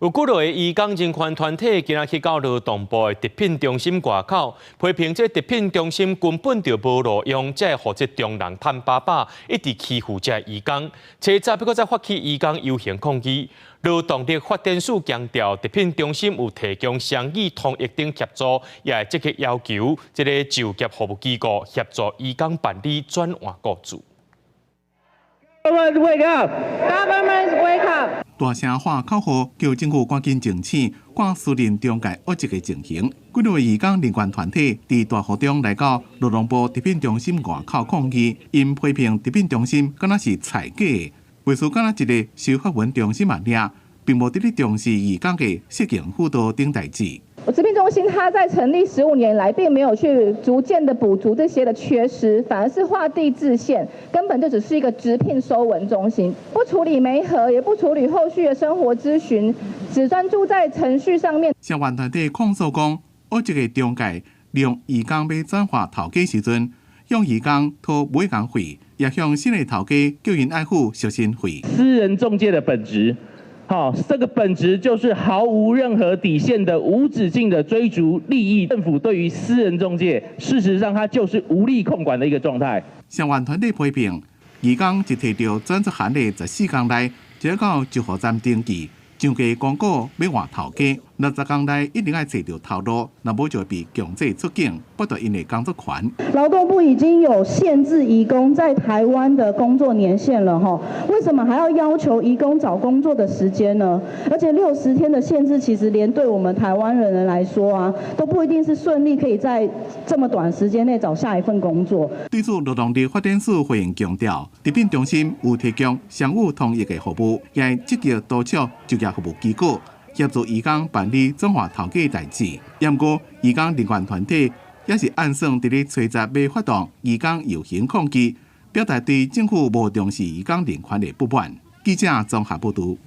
有幾落個移工人權團體今仔去到勞動部的直聘中心外口，批評這直聘中心根本就無路用，才會予這中人趁飽飽，一直欺負這移工。初十閣再發起移工遊行抗議。勞動力發展署強調，直聘中心有提供雙語通譯等協助，也會積極要求這个就業服務機構協助移工辦理轉換雇主。 Government wake up! Government wake up! 大聲喊口號，叫政府趕緊澄清，趕私人中介惡質的情形。幾个移工人權團體佇大雨中來到勞動部直聘中心外口抗議，𪜶批評直聘中心敢若是菜假的，袂輸敢若一个收發文中心爾爾，並無佇咧重視移工的適應輔導等代誌。直聘中心它在成立15年來，並沒有去逐漸的補足這些的缺失，反而是畫地自限，根本就只是一個直聘收文中心，不處理媒合，也不處理後續的生活諮詢，只專注在程序上面。相關團體控訴講，惡質的中介利用移工欲轉換頭家時陣，向移工討買工費，也向新的頭家叫𪜶愛付贖身費。私人中介的本質。好，這個本質就是毫無任何底線的無止境的追逐利益。政府對於私人中介，事實上它就是無力控管的一個狀態。相關團體批評，移工一提著轉職函的14天內，就到就服站登記，上架廣告欲換頭家，60天內一定愛揣著頭路，若無就會被強制出境，剝奪𪜶的工作權。勞動部已經有限制移工在台灣的工作年限了，哈，為什麼還要要求移工找工作的時間呢？而且60天的限制，其實連對我們台灣人來說啊，都不一定是順利可以在這麼短時間內找下一份工作。對此，勞動力發展署回應強調，直聘中心有提供雙語通譯的服務，也會積極督促就業服務機構協助移工辦理轉換頭家代誌。毋過，移工人權團體也是按算佇咧初十欲發動移工遊行抗議，表達對政府無重視移工人權的不滿。記者綜合報導。